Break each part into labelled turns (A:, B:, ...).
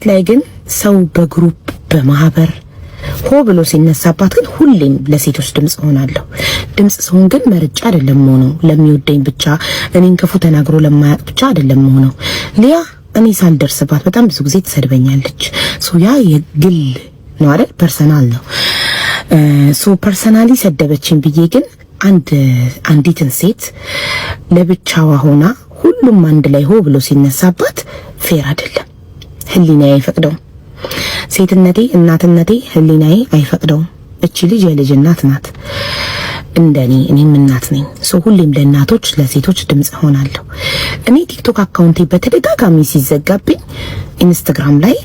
A: ላይ ግን ሰው በ group በማህበር ሆ ብሎ ሲነሳባት ግን ሁሌም ለሴቶች ድምጽ ሆናለሁ። ድምጽ ስሆን ግን መርጫ አይደለም ሆነው፣ ለሚወደኝ ብቻ፣ እኔን ክፉ ተናግሮ ለማያውቅ ብቻ አይደለም ሆነው። ሊያ እኔ ሳልደርስባት በጣም ብዙ ጊዜ ትሰድበኛለች። So ያ የግል ነው አይደል? Personal ነው። So personally ሰደበችኝ ብዬ ግን አንዲትን ሴት ለብቻዋ ሆና ሁሉም አንድ ላይ ሆ ብሎ ሲነሳባት fair አይደለም። ህሊናዬ አይፈቅደውም። ሴትነቴ፣ እናትነቴ፣ ህሊናዬ አይፈቅደውም። እቺ ልጅ የልጅ እናት ናት እንደኔ፣ እኔም እናት ነኝ። So ሁሌም ለእናቶች ለሴቶች ድምጽ ሆናለሁ። እኔ ቲክቶክ account ኤ በተደጋጋሚ ሲዘጋብኝ ኢንስታግራም ላይ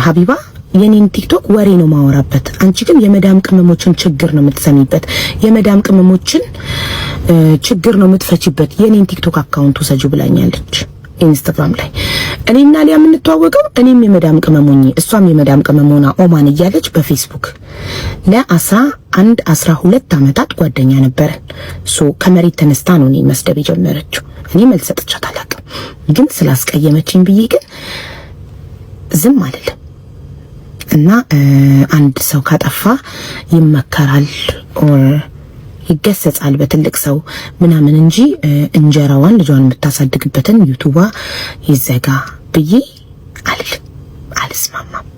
A: "ሀቢባ፣ የኔን ቲክቶክ ወሬ ነው ማወራበት፣ አንቺ ግን የመዳም ቅመሞችን ችግር ነው የምትሰሚበት፣ የመዳም ቅመሞችን ችግር ነው የምትፈቺበት፣ የኔን ቲክቶክ account ውሰጂው" ብላኛለች። ኢንስታግራም ላይ እኔና ሊያ የምንተዋወቀው እኔም የመዳም ቅመም ሆኜ እሷም የመዳም ቅመም ሆና ኦማን እያለች በፌስቡክ ለ11 12 ዓመታት ጓደኛ ነበረን። So ከመሬት ተነስታ ነው እኔን መስደብ የጀመረችው። እኔ መልስ ሰጥቻት አላውቅም፣ ግን ስላስቀየመችኝ ብዬ ግን ዝም አልልም። እና አንድ ሰው ካጠፋ ይመከራል or ይገሰጻል በትልቅ ሰው ምናምን እንጂ እንጀራዋን ልጇን የምታሳድግበትን ዩቱቧ ይዘጋ ብዬ አልልም፣ አልስማማም።